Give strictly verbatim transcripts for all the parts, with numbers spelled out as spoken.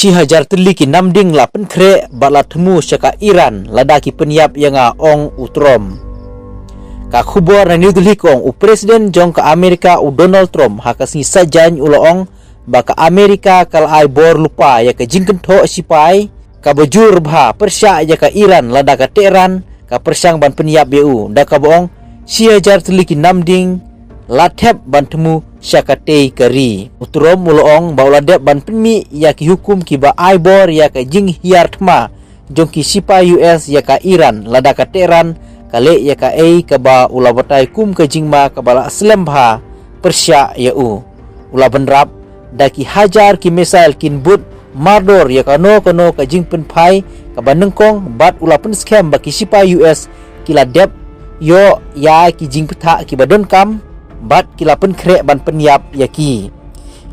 Shi hajar tylli ki namding la pynkhreh bad la thmu sha ka Iran lada ki pynïap ïa nga, ong u Trump. Ka khubor na New Delhi ka ong u President jong ka Amerika u Donald Trump ha ka sngi Saitjaiñ u la ong ba ka Amerika ka la ai bor lypa ïa ka jingkynthoh shipai kaba jur bha pyrshah ïa ka Iran lada ka Tehran ka pyrshang ban pynïap ïa u, da kaba ong shi hajar tylli ki namding la thep ban thmu sha katei ka ri. U Trump u la ong ba u la dep ban pynmih ïa ki hukum kiba ai bor ïa ka jinghiar thma jong ki shipai U S ïa ka Iran lada ka Tehran ka leh ïa kaei kaba u la batai kum ka jingma kaba la slem bha pyrshah ïa u. U la bynrap da ki hajar ki missile kin bud mardor ïa kano kano ka jingpynphai kaba nyngkong bad u la pynskhem ba ki shipai U S ki la dep ïoh ïa ki jingbthah kiba donkam bad ki la pynkhreh ban pynïap ïa ki.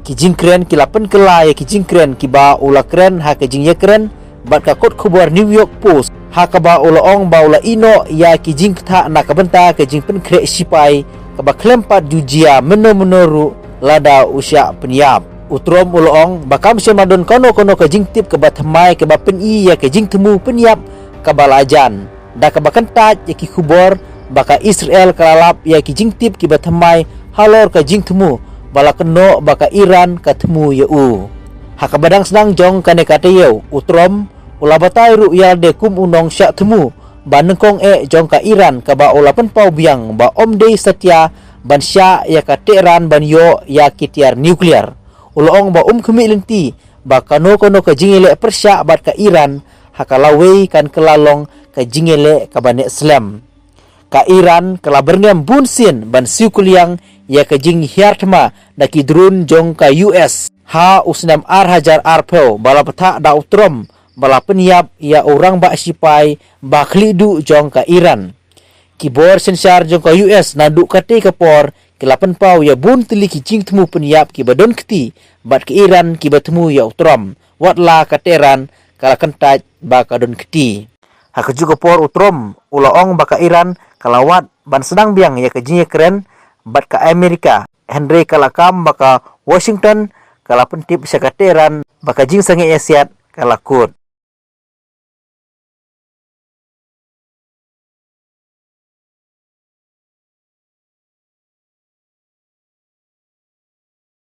Ki jingkren ki la pynkylla ïa ki jingkren kiba u la kren ha ka jingïakren bad ka kot khubor New York Post ha kaba u la ong ba u la ïehnoh ïa ki jingbthah na ka bynta ka jingpynkhreh shipai kaba khlem pat ju jia mynno mynno ruh lada u shah pynïap. U Trump u la ong ba kam shym la don kano kano ka jingtip kaba thymmai kaba pyni ïa ka jingthmu pynïap kaba la jan, da kaba kyntait ïa ki khubor ba ka Israel ka la lap ïa ki jingtip kiba thymmai halor ka jingthmu ba la kynnoh ba ka Iran ka thmu ïa u. Ha kaba dang sdang jong kane ka taïew, u Trump u la batai ruh ïa lade kum u nongshah thmu ba nyngkong eh jong ka Iran kaba u la pynpaw biang ba ym dei satia ban shah ïa ka Tehran ban ïoh ïa ki tiar nuclear. U la ong ba um khmih lynti ba kano kano ka jingïaleh pyrshah bad ka Iran ha ka lawei kan kylla long ka jingïaleh kaba neh slem. Ka Iran ka la byrngem bun sien ban siew kylliang ïa ka jinghiar thma da ki drone jong ka U S ha u snem ar hajar arphew ba la bthah da u Trump ba la pynïap ïa u rangbah shipai ba khlieh duh jong ka Iran. Ki bor synshar jong ka U S naduh katei ka por ki la pynpaw ïa bun tylli ki jingthmu pynïap kiba don kti bad ka Iran kiba thmu ïa u Trump, wat la ka Tehran ka la kyntait ba ka don kti. Ha kajuh ka por u Trump u la ong ba ka Iran ka la wad ban sdang biang ïa ka jingïakren bad ka Amerika, hynrei ka la kam ba ka Washington ka la pyntip sha ka Tehran ba ka jingsangeh ïasiat ka la kut.